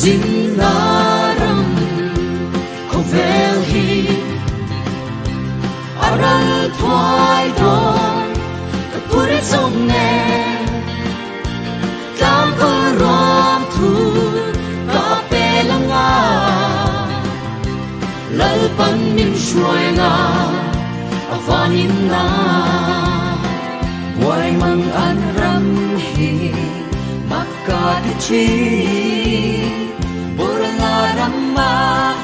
zinna ram khawvel hi a ral thuai dawn ka phur zawng nen tlang ka ruam thu ka pel anga Lalpan min hruai nga a vanin na buai mang an ram hi makka ti thi borala ram ma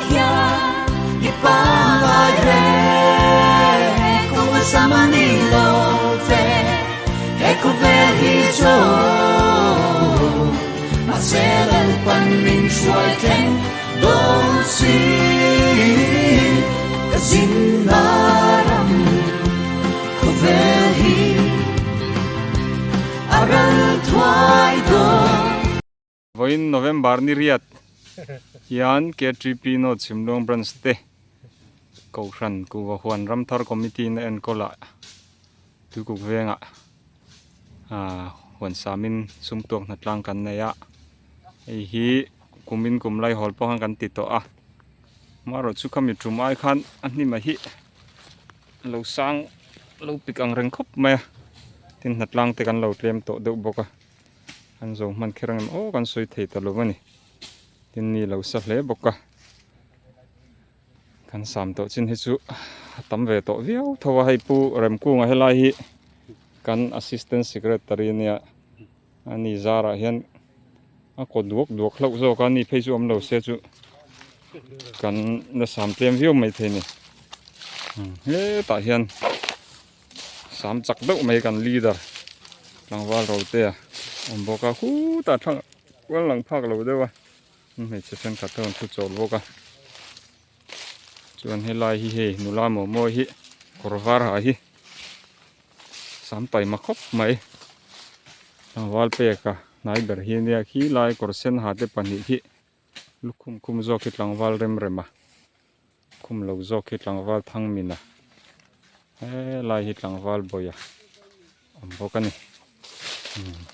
hian i pangai re kawng a sama ni lo ve he khawvel hi zo mahse Lalpan min hruai thleng dawn si ka zinna ram khawvel hi a ral thuai dawn. Vawiin November ni riat hian KTP North Chhimluang Branch te Kohhran Kuhva Huan Ramthar Committee na enkawlah Tuikuk vengah huan samin sumtuak hnatlang kan nei a. Hei hi kumin kum lai hawl pawh khan kan ti tawh a amaherawh chu khami tum ai khan a hnim a hi lo sang lo pik ang reng khawp mai a tin hnatlang te kan lo tlem tawh deuh bawk a an zo hman kher ang em aw kan sawi thei ta lo a ni tin mi lo sa hle bawk a kan sam tawh chin hi chu a tam ve tawh viau tho a hei pu Remkunga helai hi kan assistant secretary ania. A ni zarah hian a kaw duak duak hlauh zawk a ni phei chu awm lo se chu kan la sam tlem viau mai thei ni hetah hian sam chak deuh mai kan leader tlangval rote a awm bawk a khutah thlang kual lang phak lo deuh a hmeichhe thenkhat ho an thu chawl bawk a chuan helai hi hei nula maw mawi hi kawr var ha hi. Sam taima khawp mai tlangval peka hnai ber hi ania khi lai kawr sen ha te pahnih hi lukhum khum zawk hi tlangval rem rem a khum lo zawk hi tlangval thang min a helai hi tlangval bawih a awm bawk a ni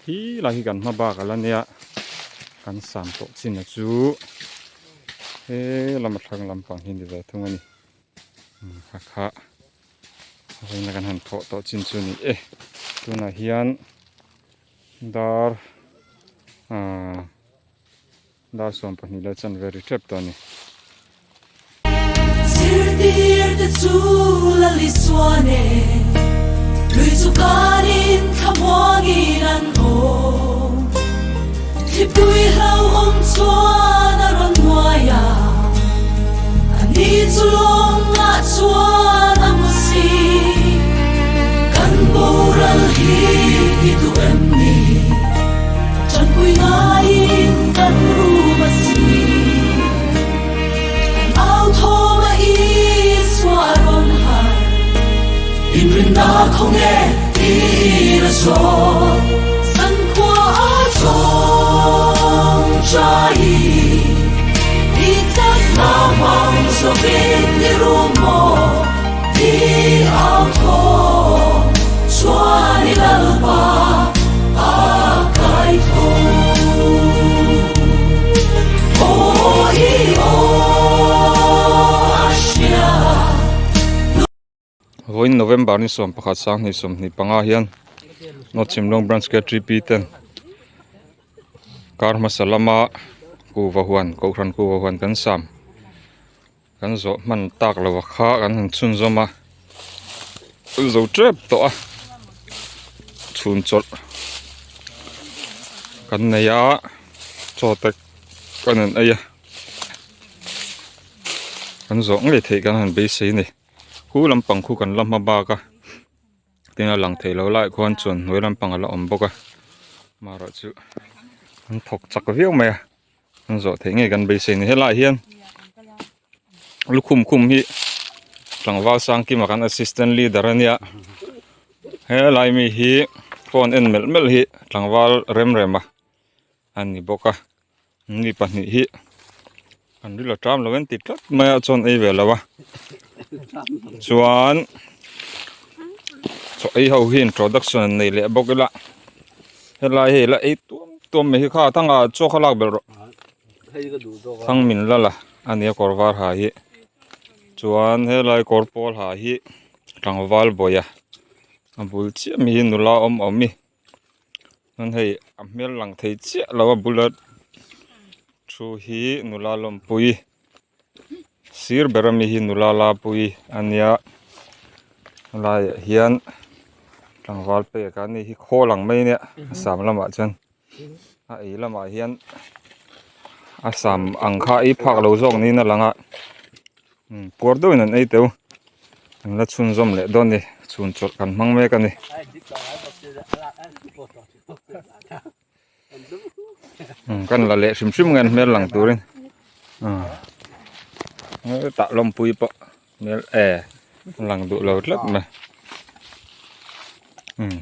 khi lai hi kan hma bak ala nia kan sam tawh chin a chu he lama thlang lampang hi ni ve thung a ni kha. Vawiin kan han thawh tawh chin chu ni e tunah hian dar ahh dar 12 leh chanve ri tep tawh a ni. Zirtir te chu la li chuan e, lui chu kanin thlamuangin an awm. Thlipui hlauhawm chuan a rawn nuai a, a ni chu lawngah chuan a mu si. Kan boral hi i duh em ni? Tanpui ngaiin kan rum a si. Kan au thawm a Isua a rawn harh, inrinna khawnge tiin a zawt. Zankhua a chawng chai i chakna hmang zawkin i rum maw i au thaw chuan i Lalpa a kai tho. Aw i aw a hria. Vawiin November ni 11 2025 hian North Chhimlawng Branch KTP ten kar hmasa lama kuhva huan Kohhran kuhva huan kan sam kan zawh hman tak lo a kha kan han chhunzawm a zo tep tawh a chhun chawlh kan nei a chaw te kan han ei a kan zawh ngei theih kan han beisei a ni. Khu lampang khu kan la hma bak a tin a lang theih loh lai khuan chuan hnuai lampang a la awm bawk a marawh chu an thawk chak viau mai a an zawh theih ngei kan beisei a ni helaiah hian lukhum khum hi tlangval sangkima kan assistant leader a nia helai mi hi phone en melh melh hi tlangval rem rem a a ni bawk a. Mi pahnih hi an ril a ṭam lo en ti tlat mai a chuan ei ve lo a chuan chaw ei ho hi introduction an nei leh bawk ila helai hei la ei tuam tuam mai hi kha thanga chaw kha lak belh rawh. Thang min la la a nia kawr var ha hi chuan helai kawr pawl ha hi tlangval bawih a a bul chiah mai hi nula awm awm i chuan hei a hmel lang thei chiah lo a bula thu hi nula lawmpui sir ber ami hi nula lapui a nia helaiah hian tlangval pek a ni hi khawl ang mai a nia a sam lamah chuan. A ei lamah hian a sam ang kha ei phak lo zawk niin a lang a umm puar deuhin an ei teuh an la chhunzawm leh dawn a ni chhun chawlh kan hmang mek a ni. Umm kan la leh hrim hrim nge an hmel lang turin umm tah lawmpui pawh hmel eh a lang duh lo tlat mai umm.